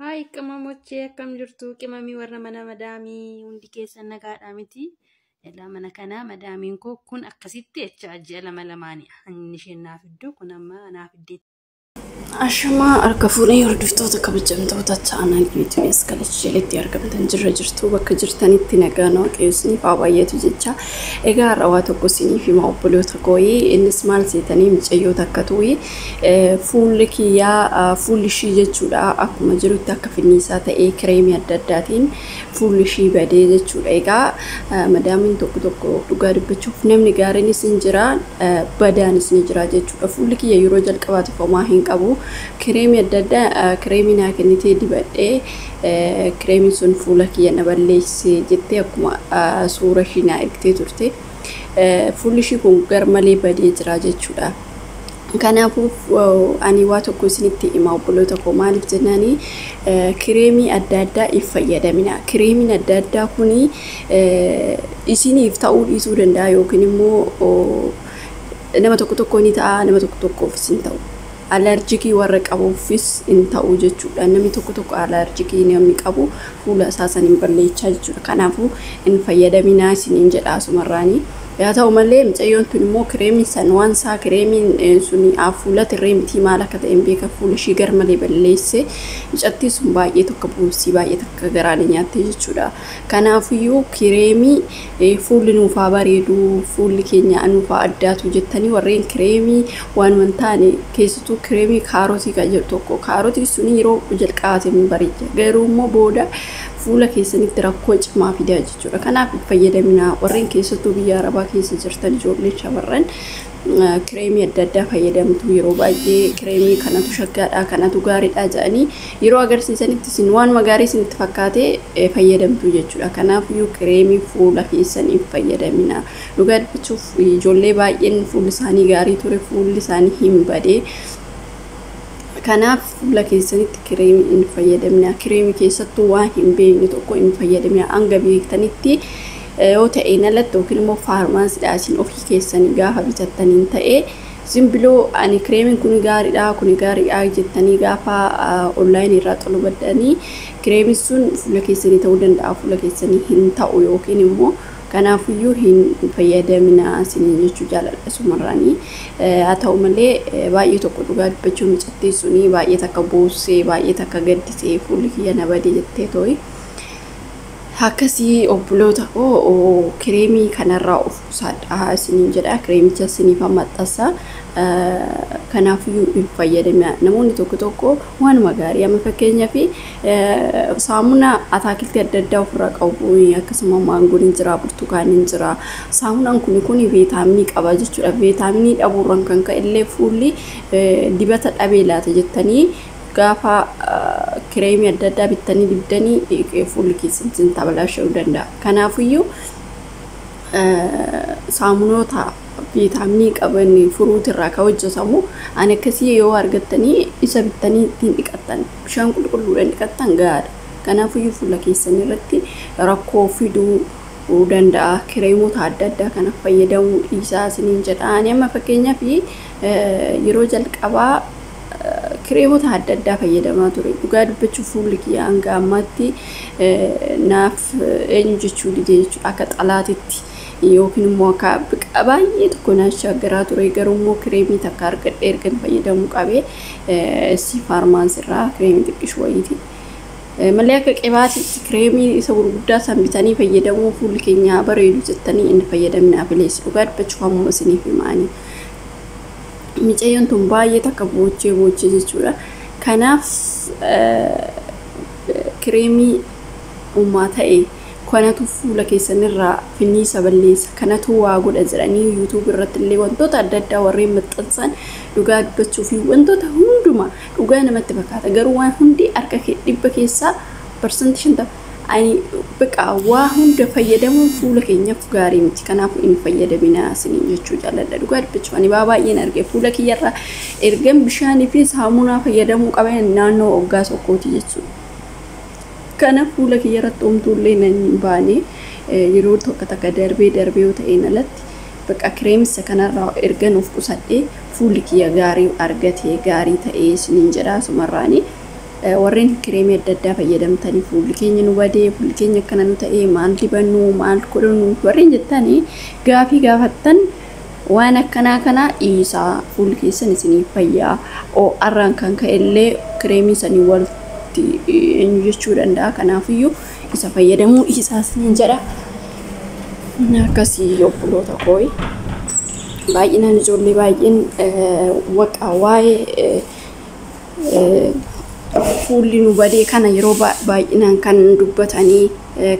Haay qimamochee, akkam jirtu? Qimamii warra mana madaamii hundi keessan nagaadhaa miti? Ilaa mana kanaa madaamiin koo kun akkasitti jecha ji'a lama lamaani inni isheen naaf iddoo kun amma naaf iddee. Ashamaa, harka fuudhee hordoftoota kabajamtoota chaanal YouTube Askalach argamtan, jirra jirtu? Bakka jirtanitti nagaan Waaqayyo isiniif haa baay'atu jecha. Egaa har'a waa tokko isiniif hima, obboloota kooyi. Innis maal seetanii, mucayyoo takka tuyi fuulli kiyyaa, fuulli ishii jechuudha, akkuma jirutti akka finniisaa ta'ee kireemii adda addaatiin fuulli ishii badee jechuudha. Egaa madaamiin tokko tokko, dhugaa dubbachuuf, namni gaariinis hin jira, badaanis ni jira jechuudha. Fuulli kiyya yeroo jalqabaatiif homaa hin qabu, kireemii adda addaa kireemii naa kennitee dibadhee, kireemiin sun fuula kiyya na balleesse jettee akkuma suura ishii naa ergitee turte. Fuulli ishii kun gar malee badee jira jechuudha. Kanaafuu ani waa tokko isinitti hima, obboloota koo. Maaliif jennaani, kireemii adda addaa if fayyadamina. Kireemiin adda addaa kuni isiniif ta'uu dhiisuu danda'a yookiin immoo nama tokko tokko ni ta'a, nama tokko tokkoofis hin ta'u. Allergic warra qabuufis hin ta'u jechuudha. Namni tokko tokko allergic namni qabu fuula isaa san hin balleechaa jechuudha. Kanaafuu hin fayyadaminaa isiniin jedha asumarraanii. Yaa ta'u malee, mucayyoon tun immoo kireemiin san waan isaa, kireemiin sun fuula tirree mitii maal akka ta'e hin beekan, fuula ishii gar malee balleesse. Mucattii sun baay'ee tokko buusii, baay'ee takka garaan nyaatte jechuudha. Kanaafiyyuu kireemii fuulli nuufaa bareedu, fuulli keenya nuufaa addaatu jettanii warreen kireemii waan hin taane, keessattuu kireemii kaarotii kan jedhu tokko, kaarotii sun yeroo jalqabaate hin bareecha, garuu immoo booda fuula keessanitti rakkoo cimaa fidaa jechuudha. Kanaaf fayyadaminaa. Warreen keessattuu biyya arabaa keessa jirtan, ijoollee shamarran kireemii adda addaa fayyadamtu. Yeroo baay'ee kireemii kanatu shaggaadha, kanatu gaariidha jedhanii yeroo agarsiisanitti isin waanuma gaarii isinitti fakkaatee fayyadamtu jechuudha. Kanaafiyyuu kireemii fuula keessaniif fayyadamina. Dhugaa dubbachuuf, ijoollee baay'een fuulli isaanii gaarii ture, fuulli isaanii hin badee. Kanaaf fuula keessanitti kireemii hin fayyadamina. Kireemii keessattuu waan hin beekne tokko hin fayyadamina. Hanga beektanitti yoo ta'een alatti yookiin immoo faarmaasiidhaa isin ofii keessanii gaafa bitattaniin ta'ee, simbiloo ani kireemiin kun gaariidha, kun gaariidha jettanii gaafa online irraa xulubaddanii, kireemiin sun fuula keessanii ta'uu danda'a, fuula keessanii hin ta'u yookiin immoo. Kanaafiyyuu hin fayyadamina isiniin jechuu jaaladha sumarraanii. Haa ta'u malee, baay'ee tokko, dhugaa dubbachuu, mucattii suni baay'ee takka boossee, baay'ee takka gaddisee, fuulli kiyya na badee jettee tooyi. Akkasii obboloota koo, kireemii kanarraa of qusadhaa isiniin jedha. Kireemicha isiniif maxxansa. Kanaafiyyuu hin fayyadamina. Namoonni tokko tokko waanuma gaarii, amma fakkeenyaaf saamunaa ataakiltii adda addaa ofirraa qabu, akkasuma maangoon hin jira, burtukaanni hin jira. Saamunaan kun viitaaminii qaba jechuudha. Viitaaminii dhabuurraan kan ka'e illee fuulli dibata dhabee laata jettanii gaafa kireemii adda addaa bittanii dibdanii, fuulli keessan isin tabalaasha'uu danda'a. Kanaafiyyuu saamunoota viitaaminii qaban, fruit irraa kan hojjetamu ani akkasii yoo argattanii, isa bittanii ittiin dhiqattan, bishaan qulqulluudhaan dhiqattan gahaadha. Kanaafiyyuu fuula keessan irratti rakkoo fiduu danda'a. Kireemota adda addaa kana fayyadamuu dhiisaa isiniin jedha. Ani amma fakkeenyaaf yeroo jalqabaa kireemota adda addaa fayyadamaa ture. Dhugaa dubbachuuf, fuulli kiyya hanga ammaatti naaf eenyu jechuu dide jechuudha, akka xalaatitti yookiin immoo akka baay'ee tokko na shaggaraa ture. Garuu immoo kireemii takka argadhee ergan fayyadamuu qabee, si faarmaasirraa kireemii xiqqishu wayiiti. Malee akka qibaatiitti kireemii isa gurguddaa san bitanii fayyadamuu, fuulli keenya bareedu jettanii inni fayyadaminaa bileessi. Dhugaa dubbachuuf, hammuma isiniif himaanii. Mucayyoon tun baay'ee takka boochee boochee jechuudha. Kanaaf kireemii uumaa ta'e kanatu fuula keessanirraa finniisa balleessa, kanatu waa godha jedhanii YouTube irratti illee wantoota adda addaa warreen maxxansan, dhugaa dubbachuu fi wantoota hundumaa dhugaa namatti fakkaata. Garuu waan hundi harka 100 keessaa 50% ani baqa waa hunda fayyadamuun fuula keenyaaf gaarii miti. Kanaafuu hin fayyadaminaa isiniin jechuu jaalladha. Dhugaa dubbachuuf, ani waa baay'een arge fuula kiyyarraa ergan bishaanii fi saamunaa fayyadamuu qaban naannoo waggaa tokkooti jechuudha. Kana fuula kiyya irratti homtuullee nan hin baane, yeroo tokko takka darbee darbee yoo ta'een alatti. Bakka kireemisa kanarraa ergan of qusadhee fuulli kiyya gaarii argate, gaarii ta'ee isiniin jedha asumarraanii. Warreen kireemii adda addaa fayyadamtanii fuulli keenya nu badee, fuulli keenya akkana nu ta'ee, maal dibannu, maal godhannu warreen jettanii gaafii gaafattan, waan akkanaa kana dhiisaa, fuulli keessan isiniif fayyaa. Ho'arraan kan ka'e illee kireemii sanii walitti eenyu jechuu danda'a. Kanaafiyyuu isa fayyadamuu dhiisaa isiniin jedha. Akkasii obboloota kooyi. Baay'inaan ijoollee baay'een waqa waa'ee fuulli nu badee kana yeroo baay'inaan kan dubbatanii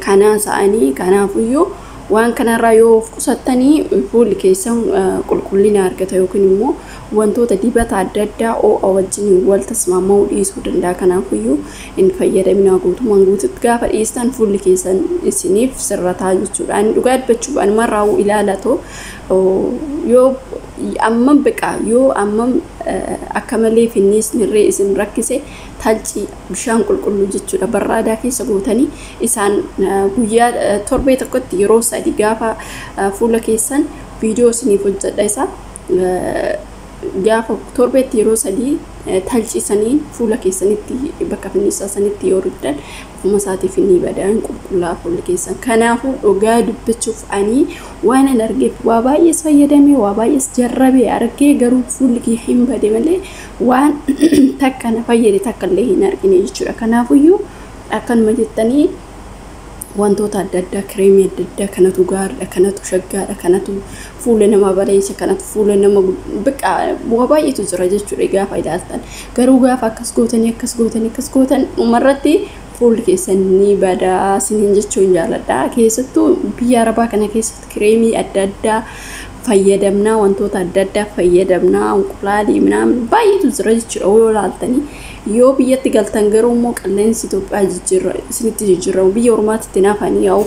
kanaa sa'anii. Kanaafiyyuu waan kanarraa yoo of qusattanii fuulli keessan qulqullina argata, yookiin immoo wantoota dibata adda addaa ho'a wajjin wal tasmaama'uu dhiisuu danda'a. Kanaafiyyuu hin fayyadaminaa guutumaan guututti, gaafa dhiistan fuulli keessan isiniif sirrataa jechuudha. Ani dhugaa dubbachuuf anumarraa ilaalatoo yoo ammam biqa, yoo ammam akka malee finniisni irree isin rakkise, talcii bishaan qulqulluu jechuudha barraadaa keessa gootanii isaan guyyaa torbee tokkotti yeroo 3 gaafa fuula keessan, viidiyoo isiniif hojjedha, isa gaafa torbeetti yeroo 3 talciisanii fuula keessanitti bakka finniisaa sanitti yoo ruddan ofuma isaatiif ni badan, qulqullaa fuulli keessan. Kanaafuu dhugaa dubbachuuf ani waan an argeef waa baay'ees fayyadamee, waa baay'ees jarrabee argee, garuu fuulli kiyya hin bade malee waan takka na fayyade takka illee hin argine jechuudha. Kanaafuyyuu akkanuma jettanii wantoota adda addaa, kireemii adda addaa kanatu gaariidha, kanatu shaggaadha, kanatu fuula nama bareecha, kanatu fuula nama biqa, waa baay'eetu jira jechuudha gaafa ilaaltan. Garuu gaafa akkas gootanii, akkas gootanii, akkas gootan, dhumarratti fuulli keessan ni badaa isiniin jechuun jaaladha. Keessattuu biyya arabaa kana keessatti kireemii adda addaa fayyadamnaa, wantoota adda addaa fayyadamnaa, inqulaalii minaamin baay'eetu jira jechuudha yoo ilaaltanii. Yoo biyyatti galtan garuu immoo qilleensi Itoophiyaa jijjiirra isinitti jijjiiramu, biyya ormaatti naafanii yaa'u.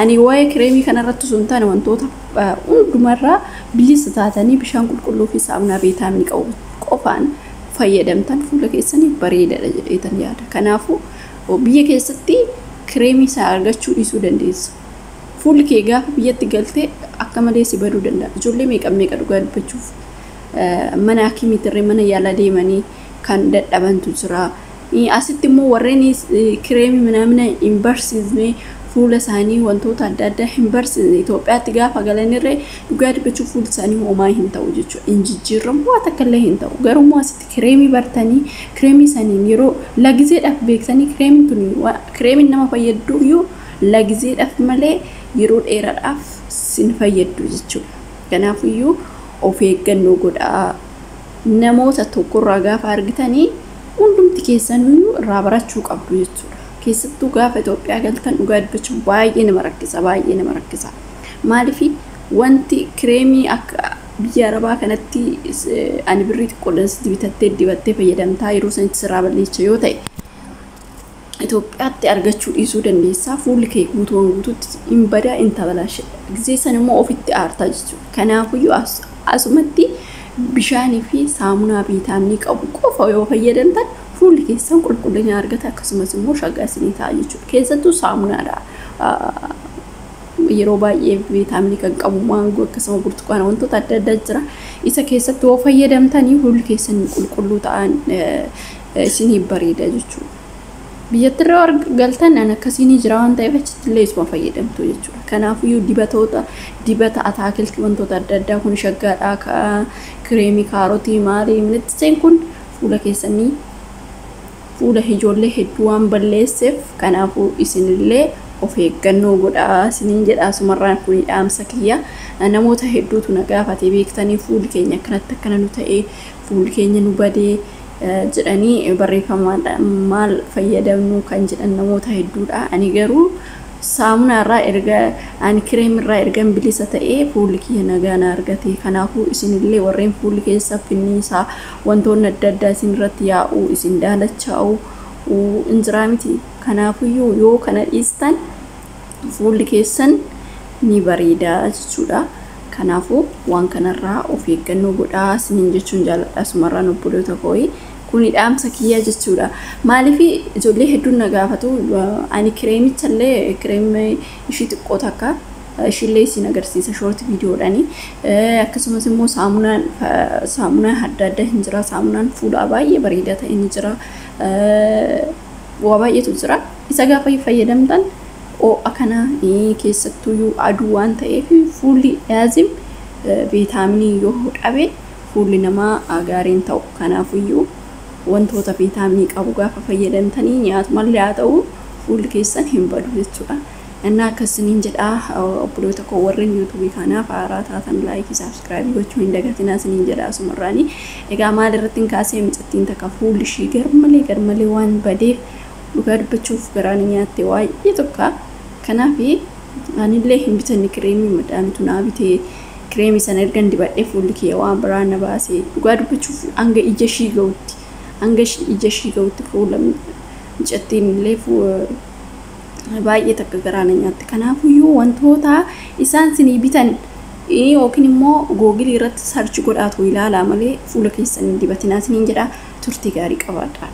Ani waa'ee kireemii kanarratti osoo hin taane, wantoota hundumarraa bilisa taatanii bishaan qulqulluu fi saamunaa viitaaminii qabu qofaan fayyadamtan fuula keessaniif bareedaadha jedheetan yaada. Kanaafuu biyya keessatti kireemii isaa argachuu dhiisuu dandeessa. Fuulli kee gaafa biyyatti galtee akka malee si baduu danda'a. Ijoollee meeqa meeqa dhugaa dubbachuuf mana hakimiitirree mana yaalaa deemanii kan dadhabantu jira. Asitti immoo warreen kireemii minaamina hin barsiisne, fuula isaanii wantoota adda addaa hin barsiisne, Itoophiyaatti gaafa galanirree dhugaa dubbachuuf fuulli isaanii homaa hin ta'u jechuudha. Hin jijjiiramu, waa takka illee hin ta'u. Garuu immoo asitti kireemii bartanii kireemii saniin yeroo lagizeedhaaf beektanii, kireemiin tun kireemiin nama fayyaddu iyyuu lagizeedhaaf malee yeroo dheeraadhaaf sin fayyaddu jechuudha. Kanaafiyyuu of eeggannoo godhaa. Namoota tokkorraa gaafa argitanii hundumti keessaniyyuu irraa barachuu qabdu jechuudha. Keessattuu gaafa Itoophiyaa galtan dhugaa dubbachuuf baay'ee nama rakkisa, baay'ee nama rakkisa. Maaliif wanti kireemii akka biyya arabaa kanatti ani birrii xiqqoodhaan sitti bitattee dibattee fayyadamtaa, yeroo sanitti sirraa balleessa yoo ta'e, Itoophiyaatti argachuu dhiisuu dandeessaa, fuulli kee guutumaan guutuutti hin badaa, hin tabalaashedha. Gisee san immoo ofitti aartaa jechuudha. Kanaafiyyuu asumatti bishaanii fi saamunaa viitaaminii qabu qofa yoo fayyadamtan fuulli keessan qulqullina argata, akkasumas immoo shaggaa isinii ta'a jechuudha. Keessattuu saamunaadha. Yeroo baay'ee viitaaminii kan qabu maangoo, akkasuma burtukaana, wantoota adda addaa jira. Isa keessatti yoo fayyadamtanii fuulli keessan qulqulluu ta'an isinii bareeda jechuudha. Biyyatti irra galtan an akkasiin jira waan ta'eef achitti illee isuma fayyadamtu jechuudha. Kanaafiyyuu dibatoota, dibata ataakiltii, wantoota adda addaa kun shaggaadhaa, kireemii kaarotii maalii minittiseen kun fuula keessanii, fuula ijoollee hedduu waan balleesseef, kanaafuu isinillee of eeggannoo godhaa isiniin jedha. Asumarraan kun dhaamsa kiyya. Namoota hedduutu na gaafate beektanii, fuulli keenya akkanatti akkana nu ta'ee, fuulli keenya nu badee jedhanii barreeffamaan maal fayyadamnu kan jedhan namoota hedduudha. Ani garuu saamunaa irraa erga, ani kireemii irraa ergan bilisa ta'ee fuulli kiyya nagaa na argate. Kanaafuu isinillee warreen fuulli keessa finniisaa, wantoonni adda addaa isin irratti yaa'u, isin daalachaa'u hin jiraa miti. Kanaafiyyuu yoo kana dhiistan fuulli keessan ni bareeda jechuudha. Kanaafuu waan kanarraa of eeggannoo godhaa isiniin jechuun jaaladha asumarraan obboloota kooyi. Kuni dhaamsa kiyyaa jechuudha. Maaliif ijoollee hedduun na gaafatu, ani kireemichallee kireemii ishii xiqqoo takka Ishillee isin agarsiisa short viidiyoodhaani. Akkasumas immoo saamunaan saamunaa adda addaa hin jira. Saamunaan fuulaa baay'ee bareedaa ta'e ni jira. Waa baay'eetu jira. Isa gaafa fayyadamtan ho'a kana keessattuyyuu aduu waan ta'eef fuulli yaazim viitaaminii yoo dhabe fuulli namaa gaariin ta'u. Kanaafiyyuu wantoota viitaaminii qabu gaafa fayyadamtanii nyaatumallee haa ta'u fuulli keessan hin badu jechuudha. Innaa akkasiniin jedhaa, obboloota koo warreen yuutuubii kanaaf haaraa taatan laayikii saabskraayibii gochuu hin dagatinaa isiniin jedha asumarraanii. Egaa maal irratti hin kaasee, micattiin takka fuulli ishii garmalee garmalee waan badeef dhugaa dubbachuuf garaan nyaatte waa'ee tokko. Kanaaf anillee hin bitanne kireemii, madaamitu naa bitee. Kireemii sana ergan dibadhee fuulli kiyya waan biraa na baase. Dhugaa dubbachuuf hanga ija ishii ga'utti fuula micattiin illee baay'ee takka garaa na nyaatte. Kanaafiyyuu wantoota isaan sinii bitan yookiin immoo googilii irratti search godhaatu ilaalaa malee fuula keessan hin dibatinaa isiniin jedha. Turtii gaarii qabaadha.